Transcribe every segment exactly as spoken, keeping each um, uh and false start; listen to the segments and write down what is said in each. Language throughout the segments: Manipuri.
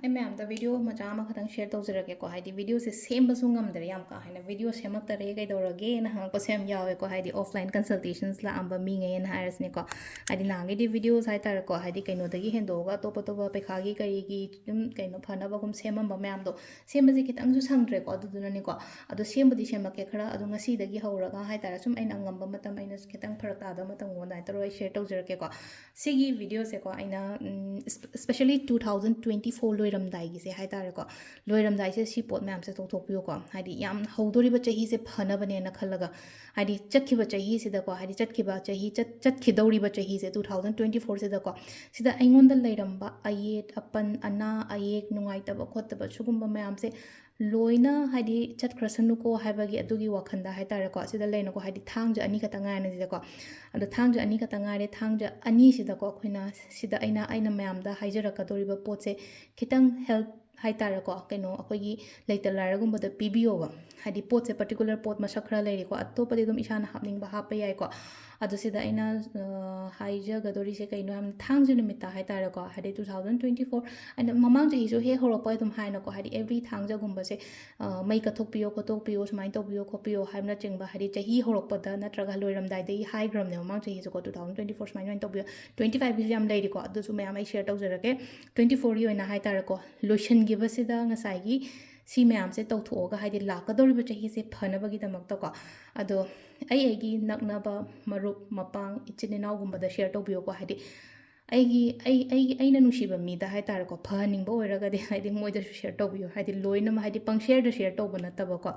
ꯑꯩ ꯃꯌꯥꯝꯗ ꯚꯤꯗꯤꯑꯣ ꯃꯆꯥ ꯑꯃꯈꯛꯇꯪ ꯁꯤꯌꯔ ꯇꯧꯖꯔꯛꯀꯦꯀꯣ꯫ ꯍꯥꯏꯗꯤ ꯚꯤꯗꯤꯑꯣꯁꯦ ꯁꯦꯝꯕꯁꯨ ꯉꯝꯗ꯭ꯔꯦ, ꯌꯥꯝ ꯀꯥ ꯍꯦꯟꯅ ꯚꯤꯗꯤꯑꯣ ꯁꯦꯝꯃꯛꯇꯔꯦ ꯀꯩꯗꯧꯔꯒꯦꯅ ꯍꯪꯉꯛꯄꯁꯨ ꯌꯥꯝ ꯌꯥꯎꯋꯦꯀꯣ꯫ ꯍꯥꯏꯗꯤ ꯑꯣꯐꯂꯥꯏꯟ ꯀꯟꯁꯜꯇꯦꯁꯟꯁ ꯂꯥꯛꯑꯝꯕ ꯃꯤꯉꯩꯅ ꯍꯥꯏꯔꯁꯤꯅꯦꯀꯣ꯫ ꯍꯥꯏꯗꯤ ꯅꯍꯥꯟꯒꯩꯗꯤ ꯚꯤꯗꯤꯑꯣꯁ ꯍꯥꯏꯇꯥꯔꯦꯀꯣ, ꯍꯥꯏꯗꯤ ꯀꯩꯅꯣꯗꯒꯤ ꯍꯦꯟꯗꯣꯛꯑꯒ ꯑꯇꯣꯞ ꯑꯇꯣꯞꯄ ꯄꯩꯈꯥꯒꯤ ꯀꯔꯤꯒꯤ ꯑꯗꯨꯝ ꯀꯩꯅꯣ ꯐꯅꯕꯒꯨꯝ ꯁꯦꯝꯃꯝꯕ ꯃꯌꯥꯝꯗꯣ ꯁꯦꯝꯕꯁꯦ ꯈꯤꯇꯪꯁꯨ ꯁꯪꯗ꯭ꯔꯦꯀꯣ꯫ ꯑꯗꯨꯗꯨꯅꯅꯦꯀꯣ, ꯑꯗꯣ ꯁꯦꯝꯕꯨꯗꯤ ꯁꯦꯝꯃꯛꯀꯦ ꯈꯔ꯫ ꯑꯗꯣ ꯉꯁꯤꯗꯒꯤ ꯍꯧꯔꯒ ꯍꯥꯏꯇꯥꯔꯦ, ꯁꯨꯝ ꯑꯩꯅ ꯉꯝꯕ ꯃꯇꯝ, ꯑꯩꯅ ꯈꯤꯇꯪ ꯐꯔꯛ ꯇꯥꯗꯕ ꯃꯇꯝꯒꯨꯝꯕ ꯑꯗꯨꯃꯥꯏꯅ ꯇꯧꯔꯒ ꯑꯩ ꯁꯤꯌꯔ ꯇꯧꯖꯔꯛꯀꯦꯀꯣ꯫ ꯁꯤꯒꯤ ꯚꯤꯗꯤꯑꯣꯁꯦꯀꯣ ꯑꯩꯅ, ꯎꯝ, ꯏꯁ-, especially two thousand twenty four ꯂꯣꯏꯔꯝꯗꯥꯏꯒꯤꯁꯦ ꯍꯥꯏꯇꯥꯔꯦꯀꯣ, ꯂꯣꯏꯔꯝꯗꯥꯏꯁꯦ ꯁꯤ ꯄꯣꯠ ꯃꯌꯥꯝꯁꯦ ꯇꯧꯊꯣꯛꯄꯤꯌꯨꯀꯣ꯫ ꯍꯥꯏꯗꯤ ꯌꯥꯝ ꯍꯧꯗꯣꯔꯤꯕ ꯆꯍꯤꯁꯦ ꯐꯅꯕꯅꯦꯅ ꯈꯜꯂꯒ, ꯍꯥꯏꯗꯤ ꯆꯠꯈꯤꯕ ꯆꯍꯤꯁꯤꯗꯀꯣ, ꯍꯥꯏꯗꯤ ꯆꯠꯈꯤꯕ ꯆꯍꯤ, ꯆꯠ-, ꯆꯠꯈꯤꯗꯧꯔꯤꯕ ꯆꯍꯤꯁꯦ two thousand twenty fourꯁꯤꯗꯀꯣ, ꯁꯤꯗ ꯑꯩꯉꯣꯟꯗ ꯂꯩꯔꯝꯕ ꯑꯌꯦꯠ ꯑꯄꯟ, ꯑꯅꯥ ꯑꯌꯦꯛ, ꯅꯨꯡꯉꯥꯏꯇꯕ ꯈꯣꯠꯇꯕ ꯁꯤꯒꯨꯝꯕ ꯃꯌꯥꯝꯁꯦ ꯂꯣꯏꯅ ꯍꯥꯏꯗꯤ ꯆꯠꯈ꯭ꯔꯁꯅꯨꯀꯣ ꯍꯥꯏꯕꯒꯤ ꯑꯗꯨꯒꯤ ꯋꯥꯈꯜꯗ ꯍꯥꯏꯇꯥꯔꯦꯀꯣ, ꯁꯤꯗ ꯂꯩꯅꯀꯣ꯫ ꯍꯥꯏꯗꯤ ꯊꯥꯡꯖ ꯑꯅꯤ ꯈꯛꯇ ꯉꯥꯏꯔꯅꯤ ꯁꯤꯗꯀꯣ꯫ ꯑꯗꯣ ꯊꯥꯡꯖ ꯑꯅꯤ ꯈꯛꯇ ꯉꯥꯏꯔꯦ꯫ ꯊꯥꯡꯖ ꯑꯅꯤꯁꯤꯗꯀꯣ ꯑꯩꯈꯣꯏꯅ ꯁꯤꯗ ꯑꯩꯅ, ꯑꯩꯅ ꯃꯌꯥꯝꯗ ꯍꯥꯏꯖꯔꯛꯀꯗꯧꯔꯤꯕ ꯄꯣꯠꯁꯦ ꯈꯤꯇꯪ ꯍꯦꯜꯞ ꯍꯥꯏꯇꯥꯔꯦꯀꯣ, ꯀꯩꯅꯣ ꯑꯩꯈꯣꯏꯒꯤ ꯂꯩꯇ ꯂꯥꯏꯔꯒꯨꯝꯕꯗ ꯄꯤꯕꯤꯌꯣꯕ꯫ ꯍꯥꯏꯗꯤ ꯄꯣꯠꯁꯦ ꯄꯥꯔꯇꯤꯀꯨꯂꯔ ꯄꯣꯠ ꯃꯁꯛ ꯈꯔ ꯂꯩꯔꯤꯀꯣ, ꯑꯇꯣꯞꯄꯗꯤ ꯑꯗꯨꯝ ꯏꯁꯥꯅ ꯍꯥꯞꯅꯤꯡꯕ ꯍꯥꯞꯄ ꯌꯥꯏꯀꯣ꯫ ꯑꯗꯣ ꯁꯤꯗ ꯑꯩꯅ, ꯑ, ꯍꯥꯏꯖꯒꯗꯧꯔꯤꯁꯦ ꯀꯩꯅꯣ ꯍꯥꯏꯕꯗ, ꯊꯥꯡꯖ ꯅꯨꯃꯤꯠꯇ ꯍꯥꯏꯇꯥꯔꯦꯀꯣ, ꯍꯥꯏꯗꯤ two thousand twenty four, ꯑꯩꯅ ꯃꯃꯥꯡ ꯆꯍꯤꯁꯨ ꯍꯦꯛ ꯍꯧꯔꯛꯄ ꯑꯗꯨꯝ ꯍꯥꯏꯅꯀꯣ, ꯍꯥꯏꯗꯤ every ꯊꯥꯡꯖꯒꯨꯝꯕꯁꯦ, ꯑ, ꯃꯩ ꯀꯠꯊꯣꯛꯄꯤꯌꯣ ꯈꯣꯠꯇꯣꯛꯄꯤꯌꯣ, ꯁꯨꯃꯥꯏꯅ ꯇꯧꯕꯤꯌꯣ ꯈꯣꯠꯄꯤꯌꯣ ꯍꯥꯏꯕꯅꯆꯤꯡꯕ, ꯍꯥꯏꯗꯤ ꯆꯍꯤ ꯍꯧꯔꯛꯄꯗ ꯅꯠꯇ꯭ꯔꯒ ꯂꯣꯏꯔꯝꯗꯥꯏꯗꯒꯤ ꯍꯥꯏꯈ꯭ꯔꯕꯅꯦ ꯃꯃꯥꯡ ꯆꯍꯤꯁꯨꯀꯣ, two thousand twenty four ꯁꯨꯃꯥꯏꯅ ꯁꯨꯃꯥꯏꯅ ꯇꯧꯕꯤꯌꯣ꯫ Twenty fiveꯀꯤꯁꯨ ꯌꯥꯝ ꯂꯩꯔꯤꯀꯣ, ꯑꯗꯨꯁꯨ ꯃꯌꯥꯝ ꯑꯩ ꯁꯤꯌꯔ ꯇꯧꯖꯔꯛꯀꯦ꯫ Twenty fourꯒꯤ ꯑꯣꯏꯅ ꯍꯥꯏꯇꯥꯔꯦꯀꯣ, ꯂꯣꯏꯁꯤꯟꯈꯤꯕꯁꯤꯗ ꯉꯁꯥꯏꯒꯤ ꯁꯤ ꯃꯌꯥꯝꯁꯦ ꯇꯧꯊꯣꯛꯑꯒ, ꯍꯥꯏꯗꯤ ꯂꯥꯛꯀꯗꯧꯔꯤꯕ ꯆꯍꯤꯁꯦ ꯐꯅꯕꯒꯤꯗꯃꯛꯇꯀꯣ꯫ ꯑꯗꯣ ꯑꯩ ꯑꯩꯒꯤ ꯅꯛꯅꯕ ꯃꯔꯨꯞ ꯃꯄꯥꯡ ꯏꯆꯤꯟ ꯏꯅꯥꯎꯒꯨꯝꯕꯗ ꯁꯤꯌꯔ ꯇꯧꯕꯤꯌꯨꯀꯣ꯫ ꯍꯥꯏꯗꯤ ꯑꯩꯒꯤ, ꯑꯩ, ꯑꯩꯒꯤ, ꯑꯩꯅ ꯅꯨꯡꯁꯤꯕ ꯃꯤꯗ ꯍꯥꯏꯇꯥꯔꯦꯀꯣ, ꯐꯍꯟꯅꯤꯡꯕ ꯑꯣꯏꯔꯒꯗꯤ ꯍꯥꯏꯗꯤ ꯃꯣꯏꯗꯁꯨ ꯁꯤꯌꯔ ꯇꯧꯕꯤꯌꯨ꯫ ꯍꯥꯏꯗꯤ ꯂꯣꯏꯅꯃꯛ, ꯍꯥꯏꯗꯤ ꯄꯪꯁꯤꯌꯔꯗ ꯁꯤꯌꯔ ꯇꯧꯕ ꯅꯠꯇꯕꯀꯣ꯫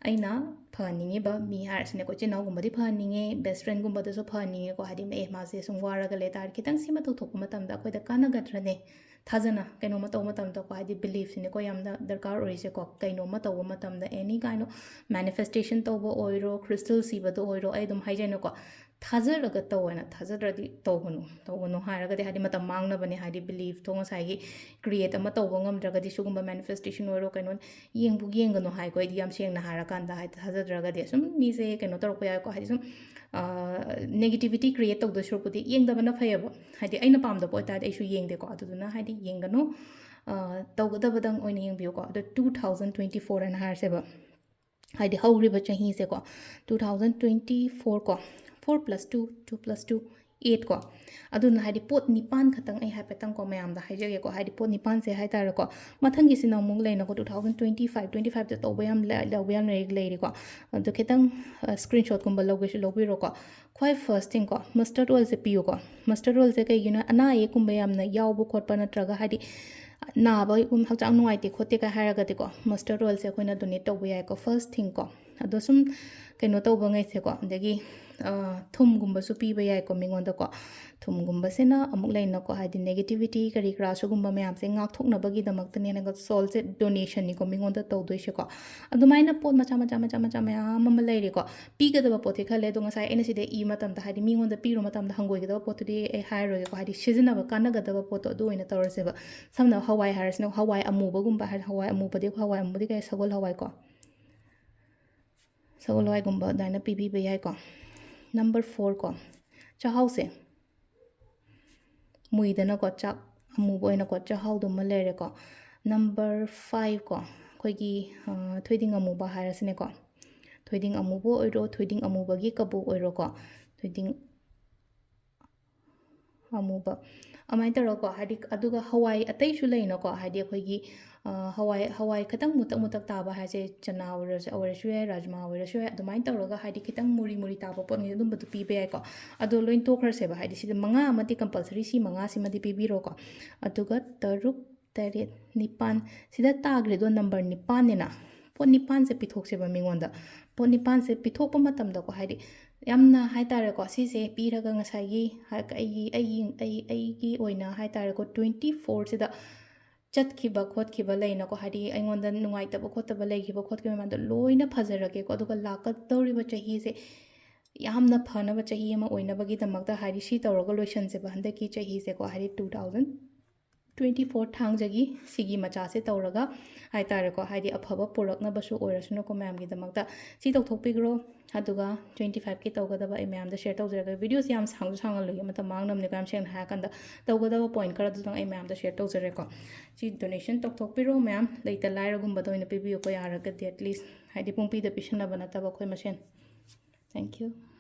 ꯑꯩꯅ ꯐꯍꯟꯅꯤꯡꯉꯤꯕ ꯃꯤ ꯍꯥꯏꯔꯁꯤꯅꯦꯀꯣ, ꯏꯆꯤꯟ ꯏꯅꯥꯎꯒꯨꯝꯕꯗꯤ ꯐꯍꯟꯅꯤꯡꯉꯦ, ꯕꯦꯁ ꯐ꯭ꯔꯦꯟꯒꯨꯝꯕꯗꯁꯨ ꯐꯍꯟꯅꯤꯡꯉꯦꯀꯣ꯫ ꯍꯥꯏꯗꯤ ꯑꯦ, ꯃꯥꯁꯦ ꯁꯨꯝ ꯋꯥꯔꯒ ꯂꯩ ꯇꯥꯔꯗꯤ ꯈꯤꯇꯪ ꯁꯤꯃ ꯇꯧꯊꯣꯛꯄ ꯃꯇꯝꯗ ꯑꯩꯈꯣꯏꯗ ꯀꯥꯟꯅꯒꯗ꯭ꯔꯅꯦ? ꯊꯥꯖꯅ ꯀꯩꯅꯣꯝꯃ ꯇꯧꯕ ꯃꯇꯝꯗꯀꯣ, ꯍꯥꯏꯗꯤ ꯕꯤꯂꯤꯐꯁꯤꯅꯦꯀꯣ ꯌꯥꯝꯅ ꯗꯔꯀꯥꯔ ꯑꯣꯏꯔꯤꯁꯦꯀꯣ꯫ ꯀꯩꯅꯣꯝꯃ ꯇꯧꯕ ꯃꯇꯝꯗ, any kind of manifestation ꯇꯧꯕ ꯑꯣꯏꯔꯣ, ꯀ꯭ꯔꯤꯁꯇꯜ ꯁꯤꯕꯗ ꯑꯣꯏꯔꯣ, ꯑꯩ ꯑꯗꯨꯝ ꯍꯥꯏꯖꯩꯅꯀꯣ, ꯊꯥꯖꯔꯒ ꯇꯧꯑꯣꯅ, ꯊꯥꯖꯗ꯭ꯔꯗꯤ ꯇꯧꯒꯅꯨ꯫ ꯇꯧꯒꯅꯨ ꯍꯥꯏꯔꯒꯗꯤ ꯍꯥꯏꯗꯤ ꯃꯇꯝ ꯃꯥꯡꯅꯕꯅꯦ꯫ ꯍꯥꯏꯗꯤ ꯕꯤꯂꯤꯐꯇꯣ ꯉꯁꯥꯏꯒꯤ ꯀ꯭ꯔꯤꯌꯦꯠ ꯑꯃ ꯇꯧꯕ ꯉꯝꯗ꯭ꯔꯒꯗꯤ ꯁꯤꯒꯨꯝꯕ ꯃꯦꯅꯤꯐꯦꯁꯇꯦꯁꯟ ꯑꯣꯏꯔꯣ ꯀꯩꯅꯣ ꯌꯦꯡꯕꯨ ꯌꯦꯡꯒꯅꯨ ꯍꯥꯏꯀꯣ꯫ ꯑꯩꯗꯤ ꯌꯥꯝ ꯁꯦꯡꯅ ꯍꯥꯏꯔꯀꯥꯟꯗ ꯍꯥꯏꯗꯤ ꯊꯥꯖꯗ꯭ꯔꯒꯗꯤ ꯁꯨꯝ ꯃꯤꯁꯦ ꯀꯩꯅꯣ ꯇꯧꯔꯛꯄ ꯌꯥꯏꯀꯣ꯫ ꯍꯥꯏꯗꯤ ꯁꯨꯝ, ꯑ, negativity create ꯇꯧꯗꯣꯏ ꯁꯔꯨꯛꯄꯨꯗꯤ ꯌꯦꯡꯗꯕꯅ ꯐꯩꯌꯦꯕ꯫ ꯍꯥꯏꯗꯤ ꯑꯩꯅ ꯄꯥꯝꯗꯕ ꯑꯣꯏꯇꯥꯔꯗꯤ ꯑꯩꯁꯨ ꯌꯦꯡꯗꯦꯀꯣ꯫ ꯑꯗꯨꯗꯨꯅ ꯍꯥꯏꯗꯤ ꯌꯦꯡꯒꯅꯨ꯫ ꯑ, ꯇꯧꯒꯗꯕꯗꯪ ꯑꯣꯏꯅ ꯌꯦꯡꯕꯤꯌꯨꯀꯣ꯫ ꯑꯗꯣ two thousand twenty four ꯍꯥꯏꯅ ꯍꯥꯏꯔꯁꯦꯕ, ꯍꯥꯏꯗꯤ ꯍꯧꯔꯤꯕ ꯆꯍꯤꯁꯦꯀꯣ, two thousand twenty four ꯀꯣ, four plus two, two plus two, eight ꯀꯣ꯫ ꯑꯗꯨꯅ ꯍꯥꯏꯗꯤ ꯄꯣꯠ ꯅꯤꯄꯥꯟ ꯈꯛꯇꯪ ꯑꯩ ꯍꯥꯏꯐꯦꯠꯇꯪꯀꯣ ꯃꯌꯥꯝꯗ ꯍꯥꯏꯖꯒꯦꯀꯣ꯫ ꯍꯥꯏꯗꯤ ꯄꯣꯠ ꯅꯤꯄꯥꯟꯁꯦ ꯍꯥꯏꯇꯥꯔꯦꯀꯣ, ꯃꯊꯪꯒꯤꯁꯤꯅ ꯑꯃꯨꯛ ꯂꯩꯅꯀꯣ, two thousand twenty five, twenty five ꯇꯧꯕ ꯌꯥꯝ ꯂꯩ-, ꯇꯧꯕ ꯌꯥꯝ ꯂꯩ-, ꯂꯩꯔꯤꯀꯣ꯫ ꯑꯗꯣ ꯈꯤꯇꯪ, ꯑ, screenshotꯀꯨꯝꯕ ꯂꯧꯒꯦꯁꯨ ꯂꯧꯕꯤꯔꯣꯀꯣ꯫ ꯈ꯭ꯋꯥꯏ first thingꯀꯣ, mustard oilꯁꯦ ꯄꯤꯌꯨꯀꯣ꯫ Mustard oilꯁꯦ ꯀꯩꯒꯤꯅꯣ, ꯑꯅꯥ ꯑꯌꯦꯛꯀꯨꯝꯕ ꯌꯥꯝꯅ ꯌꯥꯎꯕ ꯈꯣꯠꯄ ꯅꯠꯇ꯭ꯔꯒ ꯍꯥꯏꯗꯤ ꯅꯥꯕꯒꯨꯝ, ꯍꯛꯆꯥꯡ ꯅꯨꯡꯉꯥꯏꯇꯦ ꯈꯣꯠꯇꯦ ꯀꯥꯏ ꯍꯥꯏꯔꯒꯗꯤꯀꯣ, mustard oilꯁꯦ ꯑꯩꯈꯣꯏꯅ donate ꯇꯧꯕ ꯌꯥꯏꯀꯣ, first thingꯀꯣ꯫ ꯑꯗꯣ ꯁꯨꯝ ꯀꯩꯅꯣ ꯇꯧꯕꯉꯩꯁꯦꯀꯣ, ꯑꯗꯒꯤ, ꯑ, ꯊꯨꯝꯒꯨꯝꯕꯁꯨ ꯄꯤꯕ ꯌꯥꯏꯀꯣ ꯃꯤꯉꯣꯟꯗꯀꯣ꯫ ꯊꯨꯝꯒꯨꯝꯕꯁꯤꯅ ꯑꯃꯨꯛ ꯂꯩꯅꯀꯣ, ꯍꯥꯏꯗꯤ negativity ꯀꯔꯤ ꯀꯔꯥ ꯁꯤꯒꯨꯝꯕ ꯃꯌꯥꯝꯁꯦ ꯉꯥꯛꯊꯣꯛꯅꯕꯒꯤꯗꯃꯛꯇꯅꯦꯅ soulꯁꯦ donationꯅꯤꯀꯣ ꯃꯤꯉꯣꯟꯗ ꯇꯧꯗꯣꯏꯁꯦꯀꯣ꯫ ꯑꯗꯨꯃꯥꯏꯅ ꯄꯣꯠ ꯃꯆꯥ ꯃꯆꯥ ꯃꯆꯥ ꯃꯆꯥ ꯃꯌꯥꯝ ꯑꯃ ꯂꯩꯔꯦꯀꯣ꯫ ꯄꯤꯒꯗꯕ ꯄꯣꯠꯇꯤ ꯈꯔ ꯂꯩ, ꯑꯗꯣ ꯉꯁꯥꯏ ꯑꯩꯅ ꯁꯤꯗ ꯏ ꯃꯇꯝꯗ, ꯍꯥꯏꯗꯤ ꯃꯤꯉꯣꯟꯗ ꯄꯤꯔꯨ ꯃꯇꯝꯗ ꯍꯪꯒꯣꯏꯒꯗꯕ ꯄꯣꯠꯇꯨꯗꯤ ꯑꯩ ꯍꯥꯏꯔꯔꯣꯏꯒꯦꯀꯣ, ꯍꯥꯏꯗꯤ ꯁꯤꯖꯤꯟꯅꯕ ꯀꯥꯟꯅꯒꯗꯕ ꯄꯣꯠꯇꯣ ꯑꯗꯨ ꯑꯣꯏꯅ ꯇꯧꯔꯁꯦꯕ꯫ ꯁꯝꯅ ꯍꯋꯥꯏ ꯍꯥꯏꯔꯁꯤꯅ, ꯍꯋꯥꯏ ꯑꯃꯨꯕꯒꯨꯝꯕ ꯍꯥꯏ-, ꯍꯋꯥꯏ ꯑꯃꯨꯕꯗꯤ, ꯍꯋꯥꯏ ꯑꯃꯨꯕꯗꯤ ꯀꯩ, ꯁꯒꯣꯜ ꯍꯋꯥꯏꯀꯣ꯫ ꯁꯒꯣꯜ ꯍꯋꯥꯏꯒꯨꯝꯕ ꯑꯗꯨꯃꯥꯏꯅ ꯄꯤꯕꯤꯕ ꯌꯥꯏꯀꯣ꯫ Number fourꯀꯣ, ꯆꯥꯛꯍꯥꯎꯁꯦ ꯃꯨꯏꯗꯅꯀꯣ, ꯆꯥꯛ ꯑꯃꯨꯕ ꯑꯣꯏꯅꯀꯣ, ꯆꯥꯛꯍꯥꯎꯗꯨꯃ ꯂꯩꯔꯦꯀꯣ꯫ Number fiveꯀꯣ, ꯑꯩꯈꯣꯏꯒꯤ, ꯑ, ꯊꯣꯏꯗꯤꯡ ꯑꯃꯨꯕ ꯍꯥꯏꯔꯁꯤꯅꯦꯀꯣ꯫ ꯊꯣꯏꯗꯤꯡ ꯑꯃꯨꯕ ꯑꯣꯏꯔꯣ, ꯊꯣꯏꯗꯤꯡ ꯑꯃꯨꯕꯒꯤ ꯀꯕꯣꯛ ꯑꯣꯏꯔꯣꯀꯣ, ꯊꯣꯏꯗꯤꯡ ꯑꯃꯨꯕ, ꯑꯗꯨꯃꯥꯏꯅ ꯇꯧꯔꯒꯀꯣ, ꯍꯥꯏꯗꯤ, ꯑꯗꯨꯒ ꯍꯋꯥꯏ ꯑꯇꯩꯁꯨ ꯂꯩꯅꯀꯣ, ꯍꯥꯏꯗꯤ ꯑꯩꯈꯣꯏꯒꯤ, ꯑ, ꯍꯋꯥꯏ, ꯍꯋꯥꯏ ꯈꯤꯇꯪ ꯃꯨꯇꯛ ꯃꯨꯇꯛ ꯇꯥꯕ ꯍꯥꯏꯁꯦ, ꯆꯅꯥ ꯑꯣꯏꯔꯁꯨ, ꯑꯣꯏꯔꯁꯨ ꯌꯥꯏ, ꯔꯥꯖꯃꯥ ꯑꯣꯏꯔꯁꯨ ꯌꯥꯏ, ꯑꯗꯨꯃꯥꯏꯅ ꯇꯧꯔꯒ ꯍꯥꯏꯗꯤ ꯈꯤꯇꯪ ꯃꯨꯔꯤ ꯃꯨꯔꯤ ꯇꯥꯕ ꯄꯣꯠꯉꯩ ꯑꯗꯨꯝꯕꯗꯣ ꯄꯤꯕ ꯌꯥꯏꯀꯣ꯫ ꯑꯗꯣ ꯂꯣꯏ ꯇꯣꯛꯈ꯭ꯔꯁꯦꯕ, ꯍꯥꯏꯗꯤ ꯁꯤꯗ ꯃꯉꯥ ꯑꯃꯗꯤ compulsory, ꯁꯤ ꯃꯉꯥꯁꯤꯃꯗꯤ ꯄꯤꯕꯤꯔꯣꯀꯣ꯫ ꯑꯗꯨꯒ ꯇꯔꯨꯛ, ꯇꯔꯦꯠ, ꯅꯤꯄꯥꯟ, ꯁꯤꯗ ꯇꯥꯈ꯭ꯔꯤꯗꯣ number ꯅꯤꯄꯥꯟꯅꯤꯅ, ꯄꯣꯠ ꯅꯤꯄꯥꯟꯁꯦ ꯄꯤꯊꯣꯛꯁꯦꯕ ꯃꯤꯉꯣꯟꯗ꯫ ꯄꯣꯠ ꯅꯤꯄꯥꯟꯁꯦ ꯄꯤꯊꯣꯛꯄ ꯃꯇꯝꯗꯀꯣ, ꯍꯥꯏꯗꯤ ꯌꯥꯝꯅ ꯍꯥꯏꯇꯥꯔꯦꯀꯣ, ꯁꯤꯁꯦ ꯄꯤꯔꯒ ꯉꯁꯥꯏꯒꯤ ꯍꯥꯏ-, ꯑꯩꯒꯤ, ꯑꯩꯒꯤ, ꯑꯩ, ꯑꯩꯒꯤ ꯑꯣꯏꯅ ꯍꯥꯏꯇꯥꯔꯦꯀꯣ, twenty fourꯁꯤꯗ ꯆꯠꯈꯤꯕ ꯈꯣꯠꯈꯤꯕ ꯂꯩꯅꯀꯣ, ꯍꯥꯏꯗꯤ ꯑꯩꯉꯣꯟꯗ ꯅꯨꯡꯉꯥꯏꯇꯕ ꯈꯣꯠꯇꯕ ꯂꯩꯈꯤꯕ ꯈꯣꯠꯈꯤꯕ ꯃꯌꯥꯝꯗꯣ ꯂꯣꯏꯅ ꯐꯖꯔꯒꯦꯀꯣ, ꯑꯗꯨꯒ ꯂꯥꯛꯀꯗꯧꯔꯤꯕ ꯆꯍꯤꯁꯦ ꯌꯥꯝꯅ ꯐꯅꯕ ꯆꯍꯤ ꯑꯃ ꯑꯣꯏꯅꯕꯒꯤꯗꯃꯛꯇ, ꯍꯥꯏꯗꯤ ꯁꯤ ꯇꯧꯔꯒ ꯂꯣꯏꯁꯟꯁꯦꯕ ꯍꯟꯗꯛꯀꯤ ꯆꯍꯤꯁꯦꯀꯣ, ꯍꯥꯏꯗꯤ two thousand Twenty four ꯊꯥꯡꯖꯒꯤ ꯁꯤꯒꯤ ꯃꯆꯥꯁꯦ ꯇꯧꯔꯒ ꯍꯥꯏꯇꯥꯔꯦꯀꯣ, ꯍꯥꯏꯗꯤ ꯑꯐꯕ ꯄꯨꯔꯛꯅꯕꯁꯨ ꯑꯣꯏꯔꯁꯅꯨꯀꯣ ꯃꯌꯥꯝꯒꯤꯗꯃꯛꯇ꯫ ꯁꯤ ꯇꯧꯊꯣꯛꯄꯤꯈ꯭ꯔꯣ꯫ ꯑꯗꯨꯒ twenty five ꯀꯤ ꯇꯧꯒꯗꯕ ꯑꯩ ꯃꯌꯥꯝꯗ share ꯇꯧꯖꯔꯒꯦ꯫ Video ꯁꯦ ꯌꯥꯝ ꯁꯥꯡꯁꯨ ꯁꯥꯡꯍꯜꯂꯣꯏꯒꯦ, ꯃꯇꯝ ꯃꯥꯡꯅꯕꯅꯤꯀꯣ꯫ ꯌꯥꯝ ꯁꯦꯡꯅ ꯍꯥꯏꯔꯀꯥꯟꯗ ꯇꯧꯒꯗꯕ point ꯈꯔꯗꯨꯗꯪ ꯑꯩ ꯃꯌꯥꯝꯗ share ꯇꯧꯖꯔꯦꯀꯣ꯫ ꯁꯤ donation ꯇꯧꯊꯣꯛꯄꯤꯔꯣ ꯃꯌꯥꯝ, ꯂꯩꯇ ꯂꯥꯏꯔꯒꯨꯝꯕꯗ ꯑꯣꯏꯅ ꯄꯤꯕꯤꯌꯨꯀꯣ ꯌꯥꯔꯒꯗꯤ, at least, ꯍꯥꯏꯗꯤ ꯄꯨꯡꯄꯤꯗ ꯄꯤꯁꯟꯅꯕ ꯅꯠꯇꯕ ꯑꯩꯈꯣꯏ ꯃꯁꯦꯟ꯫ Thank you꯫